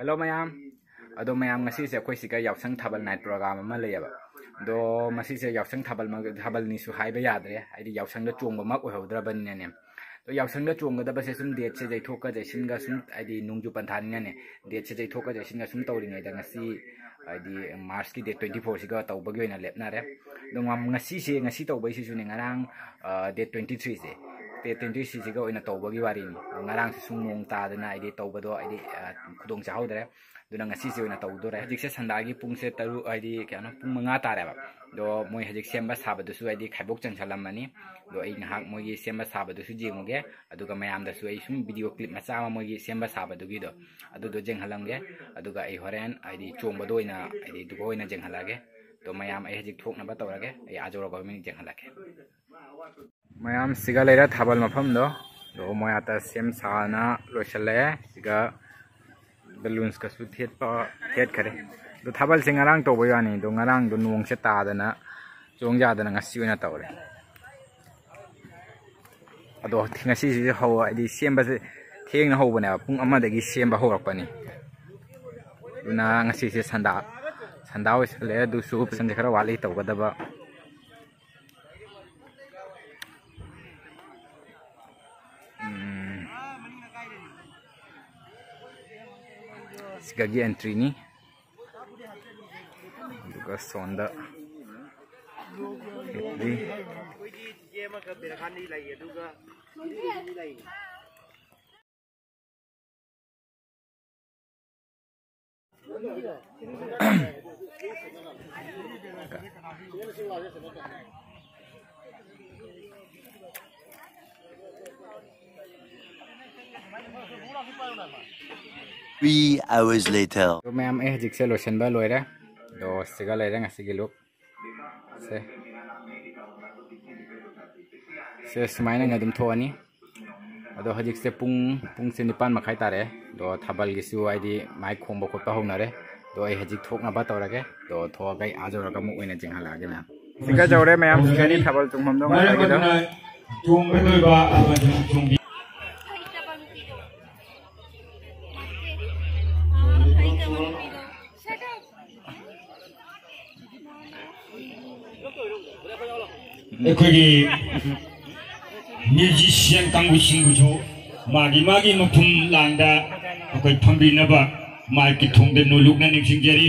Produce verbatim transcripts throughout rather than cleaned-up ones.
Hello ꯃꯌꯥꯝ꯫ ꯑꯗꯣ ꯃꯌꯥꯝ, ꯉꯁꯤꯁꯦ ꯑꯩꯈꯣꯏ ꯁꯤꯒ ꯌꯥꯎꯁꯪ ꯊꯥꯕꯜ night program ꯑꯃ ꯂꯩꯌꯦꯕ꯫ ꯑꯗꯣ ꯃꯁꯤꯁꯦ ꯌꯥꯎꯁꯪ ꯊꯥꯕꯜ, ꯊꯥꯕꯜꯅꯤꯁꯨ ꯍꯥꯏꯕ ꯌꯥꯗ꯭ꯔꯦ, ꯍꯥꯏꯗꯤ ꯌꯥꯎꯁꯪꯗ ꯆꯣꯡꯕꯃꯛ ꯑꯣꯏꯍꯧꯗ꯭ꯔꯕꯅꯤꯅꯅꯦ꯫ ꯑꯗꯣ ꯌꯥꯎꯁꯪꯗ ꯆꯣꯡꯒꯗꯕꯁꯦ ꯁꯨꯝ dateꯁꯦ ꯌꯩꯊꯣꯛꯀ ꯌꯩꯁꯤꯟꯒ ꯁꯨꯝ, ꯍꯥꯏꯗꯤ ꯅꯣꯡꯖꯨ ꯄꯟꯊꯥꯅꯤꯅꯅꯦ, dateꯁꯦ ꯌꯩꯊꯣꯛꯀ ꯌꯩꯁꯤꯟꯒ ꯁꯨꯝ ꯇꯧꯔꯤꯉꯩꯗ ꯉꯁꯤ, ꯍꯥꯏꯗꯤ Marchꯀꯤ date twenty fourꯁꯤꯒ ꯇꯧꯕꯒꯤ ꯑꯣꯏꯅ ꯂꯦꯞꯅꯔꯦ꯫ ꯑꯗꯣ ꯉꯝ-, ꯉꯁꯤꯁꯦ, ꯉꯁꯤ ꯇꯧꯕꯩꯁꯤꯁꯨꯅꯦ, ꯉꯔꯥꯡ, ꯑ, date twenty threeꯁꯦ, date twenty threeꯁꯤꯒ ꯑꯣꯏꯅ ꯇꯧꯕꯒꯤ ꯋꯥꯔꯤꯅꯤ꯫ ꯉꯔꯥꯡꯁꯦ ꯁꯨꯝ ꯅꯣꯡ ꯇꯥꯗꯅ ꯍꯥꯏꯗꯤ ꯇꯧꯕꯗꯣ ꯍꯥꯏꯗꯤ, ꯑ, ꯈꯨꯗꯣꯡ ꯆꯥꯍꯧꯗ꯭ꯔꯦ꯫ ꯑꯗꯨꯅ ꯉꯁꯤꯁꯦ ꯑꯣꯏꯅ ꯇꯧꯗꯣꯔꯦ꯫ ꯍꯧꯖꯤꯛꯁꯦ ꯁꯟꯗꯥꯒꯤ ꯄꯨꯡꯁꯦ ꯇꯔꯨꯛ, ꯍꯥꯏꯗꯤ ꯀꯌꯥꯅꯣ, ꯄꯨꯡ ꯃꯉꯥ ꯇꯥꯔꯦꯕ꯫ ꯑꯗꯣ ꯃꯣꯏ ꯍꯧꯖꯤꯛ ꯁꯦꯝꯕ ꯁꯥꯕꯗꯨꯁꯨ ꯍꯥꯏꯗꯤ ꯈꯥꯏꯕꯣꯛ ꯆꯟꯁꯜꯂꯝꯃꯅꯤ꯫ ꯑꯗꯣ ꯑꯩ ꯉꯥꯏꯍꯥꯛ ꯃꯣꯏꯒꯤ ꯁꯦꯝꯕ ꯁꯥꯕꯗꯨꯁꯨ ꯌꯦꯡꯉꯨꯒꯦ꯫ ꯑꯗꯨꯒ ꯃꯌꯥꯝꯗꯁꯨ ꯑꯩ ꯁꯨꯝ video clip ꯃꯆꯥ ꯑꯃ ꯃꯣꯏꯒꯤ ꯁꯦꯝꯕ ꯁꯥꯕꯗꯨꯒꯤꯗꯣ, ꯑꯗꯨꯗꯣ ꯌꯦꯡꯍꯜꯂꯝꯒꯦ꯫ ꯑꯗꯨꯒ ꯑꯩ ꯍꯣꯔꯦꯟ ꯍꯥꯏꯗꯤ ꯆꯣꯡꯕꯗꯣ ꯑꯣꯏꯅ, ꯍꯥꯏꯗꯤ ꯑꯗꯨꯒ ꯑꯣꯏꯅ ꯌꯦꯡꯍꯜꯂꯛꯑꯒꯦ꯫ ꯑꯗꯣ ꯃꯌꯥꯝ, ꯑꯩ ꯍꯧꯖꯤꯛ ꯊꯣꯛꯅꯕ ꯇꯧꯔꯒꯦ꯫ ꯑꯩ ꯑꯥ ꯌꯧꯔꯒ ꯑꯣꯏꯅ ꯌꯦꯡꯍꯜꯂꯛꯀꯦ꯫ ꯃꯌꯥꯝ, ꯁꯤꯒ ꯂꯩꯔꯦ ꯊꯥꯕꯜ ꯃꯐꯝꯗꯣ꯫ ꯑꯗꯣ ꯃꯣꯏ ꯑꯥꯗ ꯁꯦꯝ ꯁꯥꯅ ꯂꯣꯏꯁꯜꯂꯛꯑꯦ꯫ ꯁꯤꯒ balloonsꯀꯁꯨ ꯊꯦꯠꯄ, ꯊꯦꯠꯈꯔꯦ꯫ ꯑꯗꯣ ꯊꯥꯕꯜꯁꯦ ꯉꯔꯥꯡ ꯇꯧꯕꯩ ꯋꯥꯅꯤ꯫ ꯑꯗꯣ ꯉꯔꯥꯡꯗꯣ ꯅꯣꯡꯁꯦ ꯇꯥꯗꯅ ꯆꯣꯡ ꯌꯥꯗꯅ ꯉꯁꯤ ꯑꯣꯏꯅ ꯇꯧꯔꯦ꯫ ꯑꯗꯣ ꯉꯁꯤꯁꯤꯁꯨ ꯍꯧ-, ꯍꯥꯏꯗꯤ ꯁꯦꯝꯕꯁꯦ ꯊꯦꯡꯅ ꯍꯧꯕꯅꯦꯕ, ꯄꯨꯡ ꯑꯃꯗꯒꯤ ꯁꯦꯝꯕ ꯍꯧꯔꯛꯄꯅꯤ꯫ ꯑꯗꯨꯅ ꯉꯁꯤꯁꯦ ꯁꯟꯗꯥ, ꯁꯟꯗꯥ ꯑꯣꯏꯁꯜꯂꯛꯑꯦ꯫ ꯑꯗꯨꯁꯨ ꯄꯦꯁꯦꯟꯁꯦ ꯈꯔ ꯋꯥꯠꯂꯤ ꯇꯧꯒꯗꯕ꯫ ꯎꯝ꯫ ꯁꯤꯒꯒꯤ entryꯅꯤ꯫ ꯑꯗꯨꯒ ꯁꯣꯝꯗ entry꯫ Three hours later. ꯑꯗꯣ ꯃꯌꯥꯝ, ꯑꯩ ꯍꯧꯖꯤꯛꯁꯦ ꯂꯣꯏꯁꯤꯟꯕ ꯂꯣꯏꯔꯦ꯫ ꯑꯗꯣ ꯁꯤꯒ ꯂꯩꯔꯦ ꯉꯁꯤꯒꯤ look꯫ ꯁꯦ꯫ ꯁꯦ, ꯁꯨꯃꯥꯏꯅ ꯑꯗꯨꯝ ꯊꯣꯛꯑꯅꯤ꯫ ꯑꯗꯣ ꯍꯧꯖꯤꯛꯁꯦ ꯄꯨꯡ, ꯄꯨꯡꯁꯦ ꯅꯤꯄꯥꯟ ꯃꯈꯥꯏ ꯇꯥꯔꯦ꯫ ꯑꯗꯣ ꯊꯥꯕꯜꯒꯤꯁꯨ ꯍꯥꯏꯗꯤ ꯃꯥꯏꯛ ꯈꯣꯡꯕ ꯈꯣꯠꯄ ꯍꯧꯅꯔꯦ꯫ ꯑꯗꯣ ꯑꯩ ꯍꯧꯖꯤꯛ ꯊꯣꯛꯅꯕ ꯇꯧꯔꯒꯦ꯫ ꯑꯗꯣ ꯊꯣꯛꯑꯒ ꯑꯩ ꯑꯥ ꯌꯧꯔꯒ ꯑꯃꯨꯛ ꯑꯣꯏꯅ ꯆꯤꯡꯍꯜꯂꯛꯑꯒꯦ ꯃꯌꯥꯝ꯫ ꯁꯤꯒ ꯌꯧꯔꯦ ꯃꯌꯥꯝ, ꯁꯤꯒꯅꯤ ꯊꯥꯕꯜ ꯆꯣꯡꯐꯝꯗꯣ ꯃꯔꯝ ꯉꯁꯥꯏꯒꯤꯗꯣ꯫ ꯑꯗꯨꯅ ꯆꯣꯡꯕ ꯂꯣꯏꯕ ꯑꯃꯗꯤ ꯆꯣꯡꯕꯤ- ꯑꯩꯈꯣꯏꯒꯤ ꯃ꯭ꯌꯨꯖꯤꯁꯤꯌꯟ ꯀꯥꯡꯕꯨꯁꯤꯡꯕꯨꯁꯨ ꯃꯥꯒꯤ ꯃꯥꯒꯤ ꯃꯐꯝ ꯂꯥꯡꯗ ꯑꯩꯈꯣꯏ ꯐꯝꯕꯤꯅꯕ ꯃꯥꯏꯛꯀꯤ ꯊꯣꯡꯗ ꯅꯣꯂꯨꯛꯅ ꯅꯤꯡꯁꯤꯡꯖꯔꯤ꯫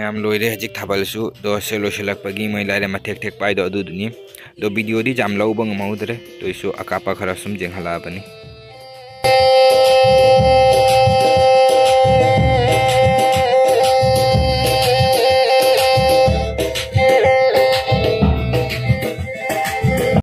ꯌꯥꯝ ꯂꯣꯏꯔꯦ ꯍꯧꯖꯤꯛ ꯊꯥꯕꯜꯁꯨ꯫ ꯑꯗꯣ ꯁꯦ ꯂꯣꯏꯁꯤꯜꯂꯛꯄꯒꯤ ꯃꯣꯏ ꯂꯥꯏꯔ ꯃꯊꯦꯛ ꯊꯦꯛꯄ ꯍꯥꯏꯗꯣ ꯑꯗꯨꯗꯨꯅꯤ꯫ ꯑꯗꯣ videoꯗꯤ ꯌꯥꯝ ꯂꯧꯕ ꯉꯝꯍꯧꯗ꯭ꯔꯦ, ꯑꯗꯨꯏꯁꯨ ꯑꯀꯥꯞꯄ ꯈꯔ ꯁꯨꯝ ꯌꯦꯡꯍꯜꯂꯛꯑꯕꯅꯤ꯫